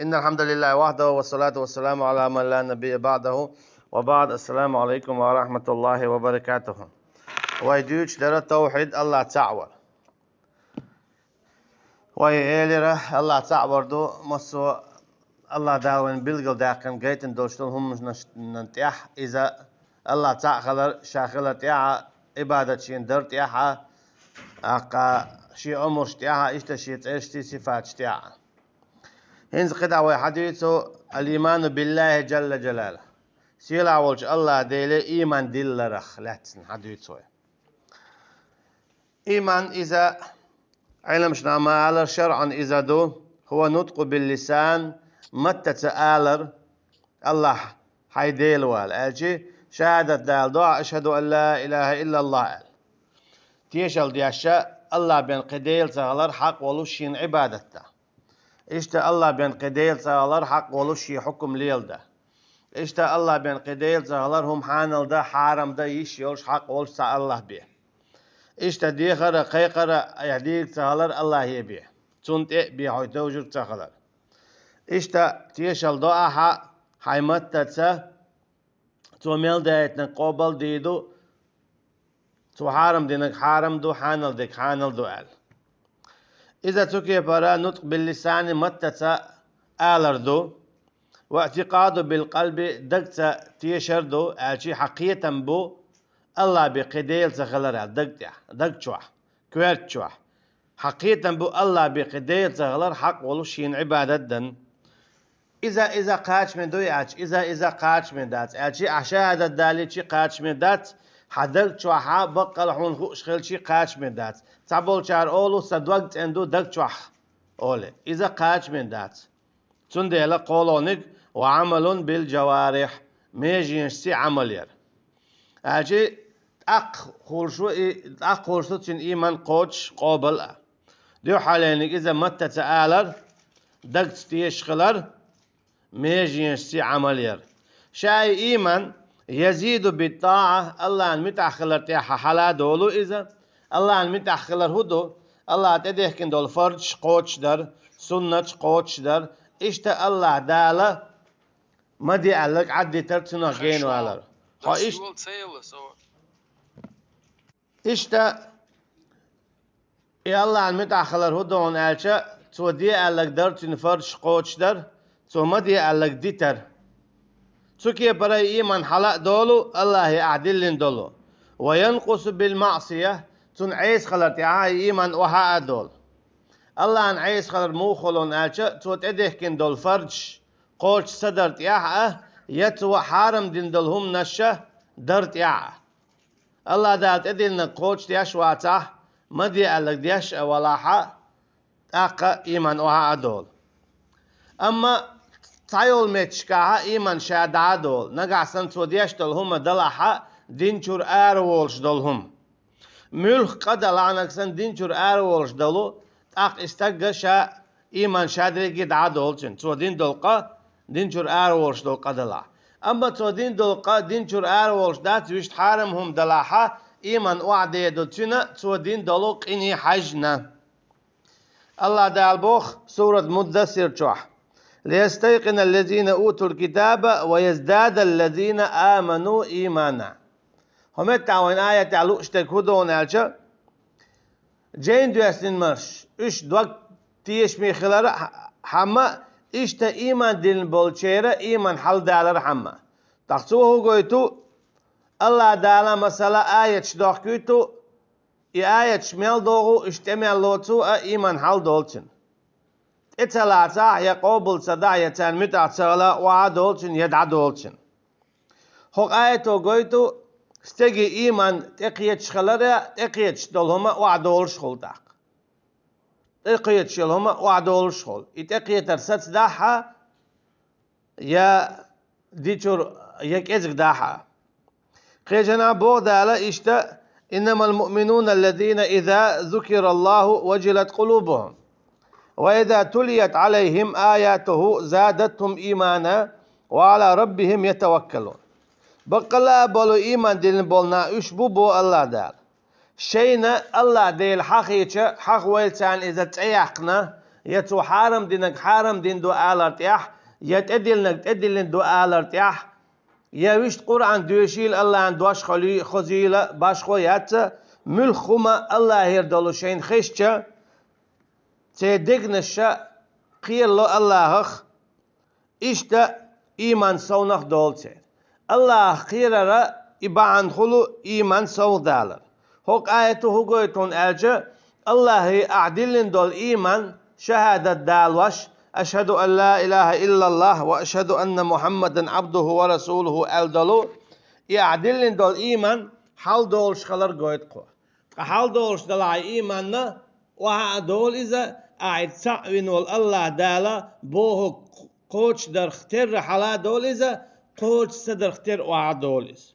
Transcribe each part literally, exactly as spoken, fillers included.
إن الحمد لله وحده والصلاة والسلام على من لا نبي بعده وبعد. السلام عليكم ورحمة الله وبركاته. Вай дуьйцуш дара тавхьид, АллахӀ цхьаъ вар. Вай элира, АллахӀ цхьаъ вар ду, массо а АллахӀ Дала вайна билгалдаьккхина гайтина долуш долу хӀуманашна тӀехь, иза АллахӀ цхьаъ хилар, Ша хилар тӀехь а, Ӏибадат Шена дар тӀехь а, тӀаккха Шен омраш тӀехь а, иштта Шен цӀерашций, сифаташ тӀехь а. ХӀинца кхидӀа вай хьадуьйцу الإيمان بالله جل جلاله. Сийлахь волчу АллахӀ Деле ийман дилларах лаьцна хьадуьйцу вай. Ийман иза, Ӏеламнаха ма-аллара, шарӀан иза ду, هو النطق باللسان, маттаца алар, АллахӀ хьайн Дела вала аьлчи, шахӀадат дала дуьхьа, أشهد أن لا إله إلا الله аьлла. Тешалла деш, АллахӀ бен кхин Дела ца хилар хьакъ волуш Шена Ӏибадат дан. Иштта АллахӀ бен кхин Дела ца хилар хьакъ волуш Шен хьукам леладан. Иштта АллахӀ бен кхин Дела ца хилар хӀума хьанал дан, хьарам дан йиш йолуш хьакъ волуш цхьа АллахӀ бен. Иштта дехар а, кхайкхар а айхьа дийриг ца хилар АллахӀе бен. Цунна тӀе а бен хьо товжург ца хилар. Иштта тешалла до ахьа хьайн маттаца, Цо мел даийтинарг къобал дийр ду, цо хьарам динарг хьарам ду, хьанал дерг хьанал ду аьлла. Иза цу кепара нутӀкъ биллисани, маттаца алар ду, ва иътикъаду билкъалби, дагца тешар ду, аьлчи хьан кхетам бу, АллахӀ бен кхин Дела ца хилар аьлла, даг тӀехь, даг чохь, коьрта чохь. Хьан кхетам бу АллахӀ бен кхин Дела ца хилар хьакъ волуш Шена Ӏибадат дан. Иза, иза кхачаме дуй аьлча, иза, иза кхачаме дац аьлчи, ахь шахӀадат далийчи кхачаме дац, хьан даг чохь а баккъалла хьуна хууш хилчи кхачаме дац. Цхьаболчара олу, сан дог цӀена ду даг чохь, олий. Иза кхачаме дац. Цундела кхолониг ва Ӏамалун бил жаварихь, меженашций Ӏамал яр. Аьлчи тӀаккха хуьлуш ву и, тӀаккха хуьлуш ду цуьнан ийман кхочуш къобал а. Дуьххьалениг иза маттаца алар, дагца тешаш хилар, меженашций Ӏамал яр. Ша и ийман язиду биттаӀа, АллахӀан муьтӀахь хилар тӀехь хьала а долу иза. АллахӀан муьтӀахь хилар хӀун ду? АллахӀа тӀедехкина долу фарзаш кхочушдар, суннаташ кхочушдар. Иштта АллахӀ Дала ма де аьлларг Ӏаддитар, цунах генавалар. Хьо иш-, иштта и АллахӀан муьтӀахь хилар хӀун ду аьлча, Цо де аьлларг дар, Цуьнан фарзаш кхочушдар, Цо ма де аьлларг дитар. Цу кепара и ийман хьала а долу, АллахӀе ахь диллина долу. Ва янкъусу бил маӀсия, цунна Ӏеса хилар тӀехь и ийман охьа а долу. АллахӀан Ӏеса хилар муха хуьлу аьлча, Цо тӀедехкина долу фарзаш кхочуш ца дар тӀехь а, я Цо хьарам дина долу хӀуманаш дар тӀехь а. АллахӀ Дала тӀедиллинарг кхочушдеш вацахь, ма де аьлларг деш а валахь а, тӀаккха ийман охьа а долу. Амма цхьайолу меттигашкахь ийман ша дӀа а долу, нагахь санна цо деш долу хӀума далахь а, дин чуьра араволуш долу хӀума. Муьлхха къа далахь а, нагахь санна дин чуьра араволуш долу, тӀаккха и стагга ша ийман ша дерриге дӀа а долу цуьнан, цо дина долу къа, дин чуьра араволуш долу къа далахь. Амма цо дина долу къа дин чуьра араволуш дац, вуьшта хьарам хӀума далахь а, ийман охьадеду цуьнан, цо дина долу къине хьаьжна. АллахӀ Дала боху сурат Муддассир чохь: «Лиястайкъина ллазина утул китаба ва яздада ллазина аману иймана». ХӀокху меттехь вайн аятехь лууш дерг хӀун ду аьлча, жайна доьссина марш, уьш дог тешаме хилар хьамма, иштта ийман диллина болчеран ийман хьалдалар хьамма. ТӀаккха цо хӀун гойту? АллахӀ Дала, масала, аяташ дохкуьйту, и аяташ мел догӀу, уьш тӀе мел лоцу а ийман хьалдолу цуьнан. ТӀе ца лацахь, я къобал ца дахь, я царна муьтӀахь ца хилахь, охьа а долу цуьнан, я дӀа а долу цуьнан. ХӀокху аято гойту, стеган ийман тӀекхеташ хилар а, тӀекхеташ долу хӀума охьадолуш хуьлу тӀаккха. ТӀекхеташ йолу хӀума охьадолуш хуьлу. И тӀекхетар саца дахь а, я дичуьра, я кӀезиг дахь а. Кхечанхьа боху Дала иштта: «Иннамал муъминуна ллазина иза зукираллаху важилат къулубухум, ва иза тулият Ӏалайхим аятуху задатхум иймана, ва Ӏала раббихим ятаваккалун». Баккъалла а болу ийман диллина болу нах уьш бу, боху АллахӀ Дала. Шайна АллахӀ Дела хьахийча, хьахавайла царна иза цӀе яьккхина, я цо хьарам динарг хьарам дина ду алар тӀехь, я тӀедиллинарг тӀедиллина ду алар тӀехь, я вуьшта Къуръан доьшийла, Аллахьан дош хилийла, хозийла, башхо яц, муьлхха хӀума Аллахьера долу шайна хезча, церан дегнаш кхерало Аллахьах, иштта ийман совнах долу церан. Аллахьах кхерара и бахьана хуьлу ийман совдалар. ХӀокху аято хӀун гойту хьуна аьлча, Аллахье ахь диллина долу ийман, шахӀадат далош, «Ашхьаду ан ла илахьа иллаллахь ва ашхьаду анна Мухьаммадан Ӏабдуху ва расулуху», аьлла долу, и ахь диллина долу ийман хьалдолуш хилар гойту кхо. Ткъа хьалдолуш далахь и ийманна, охьа а долу иза, ахь цхьаъ вина волу Аллахь Дала бохург кхочушдарх терра хьала а долу иза, кхочуш ца дарх терра охьа а долу иза.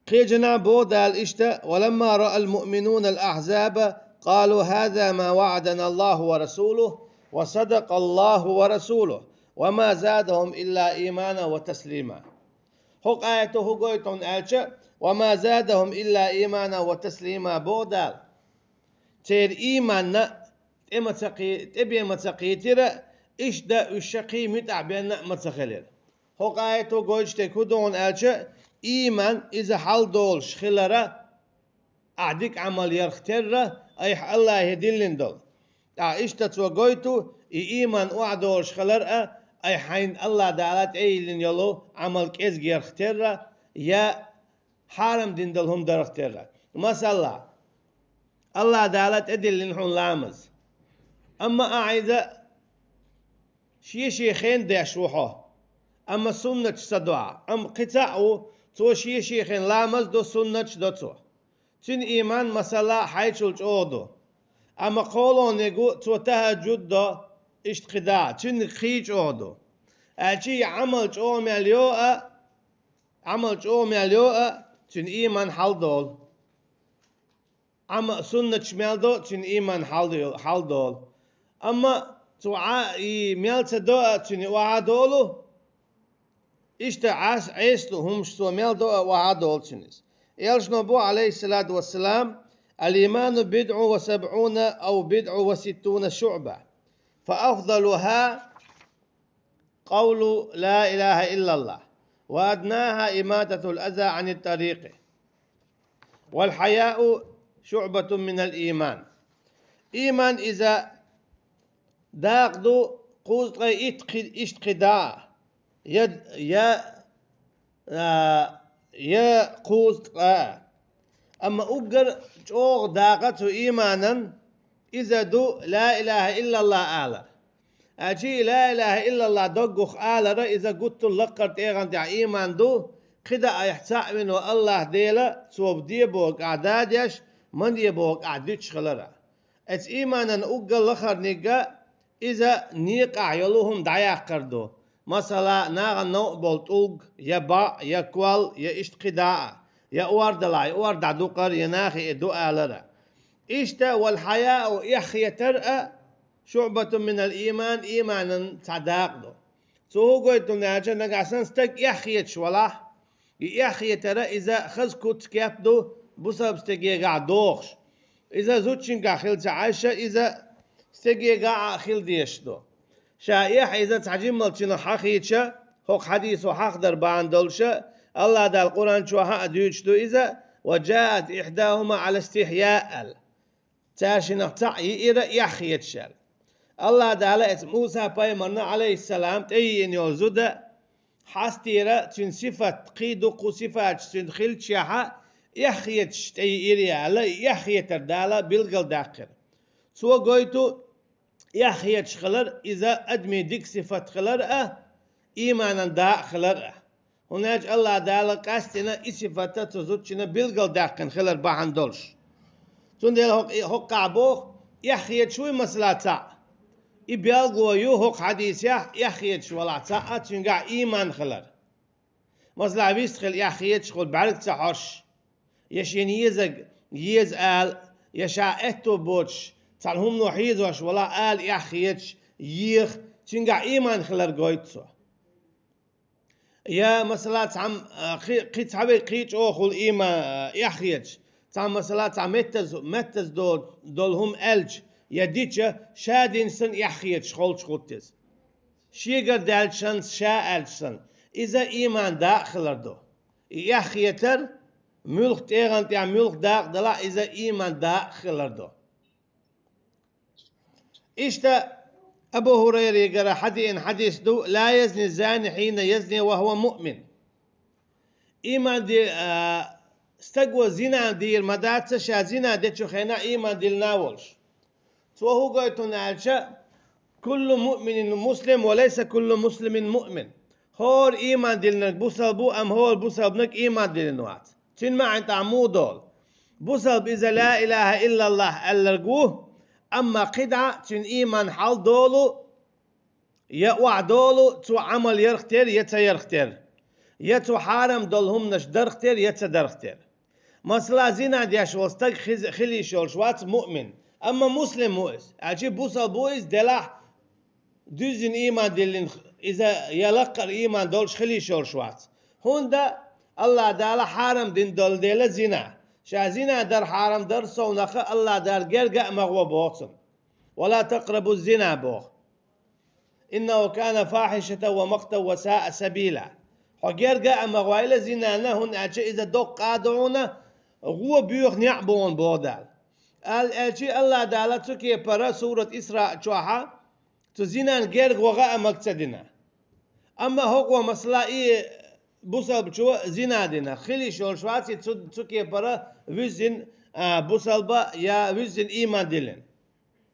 Кхечанхьа боху Дала иштта: «Ва ламма раал муъминуна ал-ахьзаба, къалу: хьаза ма ваӀадана Аллаху ва расулуху, ва садакъа Аллаху ва расулуху, ва ма задахум илла иймана ва таслима». ХӀокху аято хӀун гойту хьуна аьлча, «ва ма задахум илла иймана ва таслима», боху Дала. Церан ийманна тӀе ма ца кхи-, тӀе бен ма ца кхийтира, иштта уьш шаккхий муьтӀахь бенна а ма ца хилира. ХӀокху аято гойтуш дерг хӀун ду хьуна аьлча, ийман иза хьалдолуш хилара, ахь дика Ӏамал ярх терра, айхьа Аллахье диллина долу. ТӀаккха иштта цо гойту, и ийман охьадолуш хилар а, айхьа хьайна Аллахь Дала тӀейиллина йолу Ӏамал кӀезиг ярх терра, я хьарам дина долу хӀума дарх терра. Масала, Аллахь Дала тӀедиллина хьуна ламаз. Амма ахь иза шен-шен хен деш ву хьо. Амма суннаташ ца до ахь. Амма кхин цхьаъ ву, цо шен-шен хен ламаз до, суннаташ до цо. Цуьнан ийман, масала, хьайчул чӀогӀа ду. Амма кхолониг ву, цо тахӀаджуд до, иштта кхидӀа а, цуьнан кхий чӀогӀа ду. Аьлча и Ӏамал чӀогӀа мел йо а, Ӏамал чӀогӀа мел йо а, цуьнан ийман хьалдолу. Амма суннаташ мел до, цуьнан ийман хьалдо-, хьалдолу. Амма цо Ӏа-, и мел ца до а, цуьнан охьа а долу. Иштта Ӏас-, Ӏеслу хӀумаш цо мел до а, охьа а долу цуьнан иза. Элчано боху, Ӏалайхиссалату вассалам: «Ал-ийману бидӀун ва сабӀуна ав бидӀун ва ситтуна шуӀба. Фа афдалуха къавлу ла илахьа иллаллахь, ва аднахьа имататул аза Ӏанит-тарикъи, вал хьаяу шуӀбатун минал ийман». Ийман иза дакъа ду кхузткъе итт кхи-, иштта кхидӀа а, я, я, а, я кхузткъа а. Амма уггар чӀогӀа дакъа цу ийманан иза ду ла илахьа иллаллахь алар. Аьлча и ла илахьа иллаллахь доггах алара иза гуттар а лакхара тӀегӀан тӀехь ийман ду, кхидӀа айхьа цхьаъ вина Аллахь Дела, цо де бохург ахь дадеш, ма де бохург ахь дуьтуш хилар а. Оцу ийманан уггар лахарниг а иза некъахь йолу хӀума дӀаяккхар ду. Масала, нахана новкъа болу тӀулг, я бӀаъ, я кол, я иштта кхидӀа а, я ордалахь, я ордахь дукъар, я нахе и ду алар а. Иштта вал хьаяу, эхь хетар а, шуӀбатун минал ийман, ийманан цхьа дакъа ду. Цо хӀун гойту хьуна аьлча, нагахь санна стаг эхь хеташ валахь, и эхь хетар а иза хаза куц-кеп ду, бусалба стегехь дохуш. Иза зудчуьнгахь хила ца Ӏаш, иза стегехь а хила дезаш ду. Ша эхь иза цхьа жиммалчунах хьахийча, хӀокху хьадисо хьахадар бахьана долуша, Аллахь Дала Къуръан чохь а дуьйцуш ду иза: «Ва жаат ихьдахума Ӏала истихья», аьлла. Цаьршинах цхьаъ йиира эхь хеташ аьлла. Аллахь Дала эцу Муса-пайхамарна, Ӏалайхиссалам, тӀейиъна йолу зуда хьастийра, цуьнан сифат, кхин дуккха сифаташ цуьнан хилчахьа, эхь хеташ тӀейиира аьлла, и эхь хетар Дала билгалдаьккхира. Цо гойту, эхь хеташ хилар, иза адамийн дика сифат хилар а, ийманан дакъа хилар а. ХӀунда аьлча Аллахь Дала къаьстина и сифата цу зудчина билгалдаьккхина хилар бахьана долуш. Цундела хӀокху-, хӀокхахь боху, эхь хеташ вуй масала цхьаъ. И билгало ю хӀокху хьадисехь, эхь хеташ валахь цхьаъ, цуьнгахь ийман хилар. Масала, вистхила эхь хеташ хуьлу бӀаьрг ца хьош, я шена езарг еза ала, я ша аьтто боцуш, цхьана хӀумано хьийзош валахь ала эхь хеташ, еха, цуьнгахь ийман хилар гойту цо. Я, масала, цхьа, а, кхи-, кхин цхьа вай кхин чӀогӀа хуьлу ийман, а, эхь хеташ. Цхьа, масала, цхьа меттаз, меттаз до-, долу хӀума аьлча, я дича, ша динца санна эхь хеташ холча хӀуттиза. Шегара даьлча санна, ша аьлча санна, иза ийман дакъа хилар ду. И эхь хетар, муьлха тӀегӀан тӀехь муьлха дакъа далахь, иза ийман дакъа хилар ду. Иштта Абу ХӀурайрегара хьадеана хьадис ду: «لا يزني الزاني حين يزني وهو مؤمن». Ийман де-, а, стаг ва зина дийр ма дац, ша зина дечу хенахь ийман диллина волуш. Цо хӀун гойту аьлча: «كل مؤمن مسلم وليس كل مسلم مؤمن». ХӀора ийман диллинарг бусалба ву, амма хӀора бусалбаниг ийман диллина вац. Цуьнан маьӀна тӀехь муха долу? Бусалба иза ла илаха иллаллах аьлларг ву, амма кхидӀа цуьнан ийман хьал долу, я охьадолу, цо Ӏамал ярх тера я ца ярх тера, я цо хьарам долу хӀуманаш дарх тера я ца дарх тера. Масала, зина деш волу стаг хиз-, хила йиш йолуш вац муъмин, амма муслим ву иза. Аьлчи бусалба ву иза, делахь дуьззина ийман диллина, иза я лаккхара ийман долуш хила йиш йолуш вац. ХӀунда Аллах Дала хьарам дина долу дела зина. Ша зина дар хьарам дар совнаха Аллах Дала герга а ма гӀо боху цунна. «ولا تقربوا الزنا», боху. «إنه كان فاحشة ومقتا وساء سبيلا». Хьо герга а ма гӀойла зинана, хӀунда аьлча иза доккха къа ду хьуна, гӀо боьха неӀ бу хьуна боху Дала. Ал-, аьлчи Аллах Дала цу кепара сурат Исраъ чохьа цу зинан герга ваха а мага ца дина. Амма хӀокхо масала и бусалбачо зина дина, хила йиш йолуш вац и цу, цу кепара вуьззина, а, бусалба я вуьззина ийман диллина.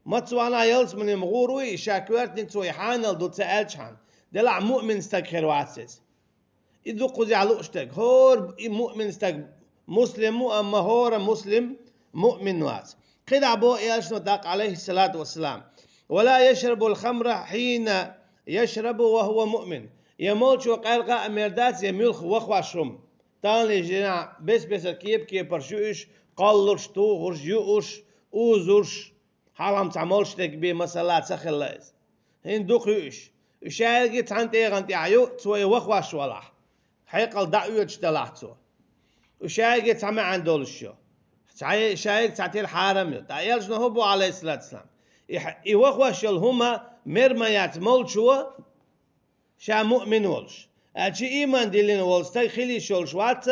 Маца вахана ялсаманин гӀур ву и, ша коьртаниг цо и хьанал ду ца аьлчхьана, делахь муъмин стаг хир вац иза. И ду кхузахь лууш дерг. ХӀора и муъмин стаг муслим ву, амма хӀора муслим муъмин вац. КхидӀа боху элчано тӀаккха, алейхиссалату вассалам: «ولا يشرب الخمر حين يشرب وهو مؤمن». Я молчо къаьркъа а мер дац, я муьлха вахош хӀума. Таханлерчу дийнахь бес-бесара кепа-кепарш ю уьш, кхоллалуш, тухуш, юуш, узуш, хьалхам цхьа молуш дерг бен масала ца хилла иза. ХӀинца дукха ю уьш. Уьш шайга цхьана тӀегӀан тӀехь ю, цо и вахош валахь, хьекъал дӀа оьцуш далахь цо. Уьш шайга цхьа маьӀна долуш ю. Цхьа-, шайга цхьа тера хьарам ю. ТӀаккха элчано хӀун боху, алейхиссалату вассалам? И хьа-, и вахош йолу хӀума мер ма яц молчо, ша муъмин волуш. Аьлчи ийман диллина волу стаг хила йиш йолуш вац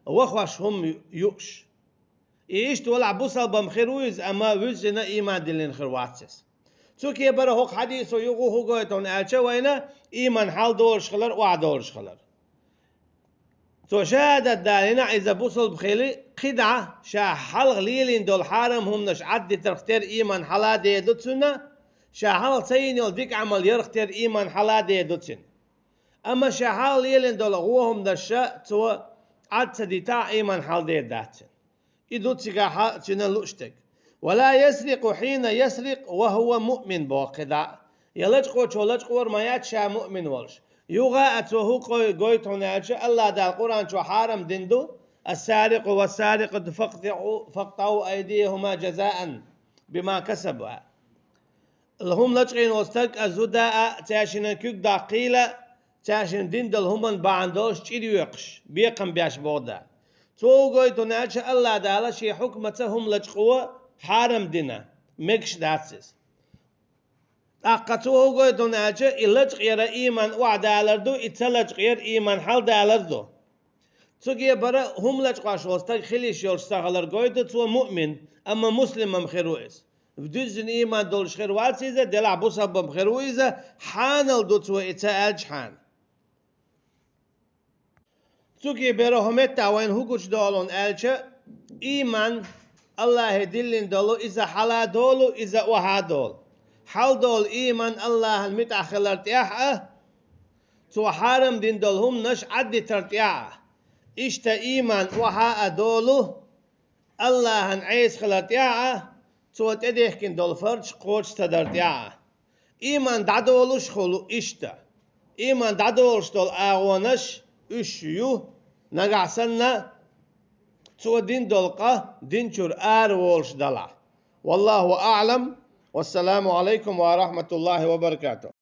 вахош хӀума ю-, юуш. И иштта валахь бусалбам хир ву иза, амма вуьззина ийман диллина хир вац иза. Цу кепара хӀокху хьадисо юха хӀун гойту аьлча вайна, ийман хьал долуш хилар, охьа долуш хилар. Цо шахӀадат далийнахь, иза бусалба хили, кхидӀа ша хьалха лелийна долу хьарам хӀуманаш Ӏаддитарх тера ийман хьала дер ду цунна, ша хьалха ца йина йолу дика Ӏамал ярх тера ийман хьала дер ду цунна. Амма ша хьалха лелийна долу гӀо хӀуманаш цо Ӏад ца дитахь, ийман хьал дер дац цунна. И ду цигахь цуьнан лууш дерг. «ولا يسرق حين يسرق وهو مؤمن», боху кхидӀа. Я лачкъочо лачкъор ма яц ша муъмин волуш. Юха а цо хӀун къой-, гойту аьлча, Аллах Дала Къуръан чохь хьарам дина ду: «السارق والسارقة فاقطعوا، فاقطعوا أيديهما جزاء بما كسبا». ХӀума лачкъийна волу стаг а, зуда а, цаьршинан куьг даккхийла, цаьршинна дина долу хӀуманна бахьана долуш чӀир йоькхуш, бекхам беш боху Дала. Цо хӀун гойту аьлча, Аллах Дала шен хьукмаца хӀума лачкъо хьарам дина, мегаш дац иза. ТӀаккха цо хӀун гойту аьлча, и лачкъа яра ийман охьадалар ду, и ца лачкъа яра ийман хьалдалар ду. Цу кепара хӀума лачкъош волу стаг хила йиш йолуш ца хилар гойту, цо муъмин, амма муслимам хир ву иза. Дуьззина ийман долуш хир вац иза, делахь бусалбам хир ву иза, хьанал ду цо и ца аьлчхьана. Цу кепара хӀокху меттехь вайна хӀун гучудолу аьлча, ийман Аллахе диллина долу, иза хьала долу, иза охьа долу. Хьал долу ийман Аллахьан муьтӀахь хилар тӀехь а, цо хьарам дина долу хӀуманаш Ӏаддитар тӀехь а. Иштта ийман охьа а долу, Аллахьан Ӏеса хилар тӀехь а, цо тӀедехкина долу фарзаш кхочуш ца дар тӀехь а. Ийман дӀадолуш хуьлу иштта. Ийман дӀадолуш долу агӀонаш уьш ю, нагахь санна цо дина долу къа динчуьра ара волуш далахь. والله أعلم. والسلام عليكم ورحمة الله وبركاته.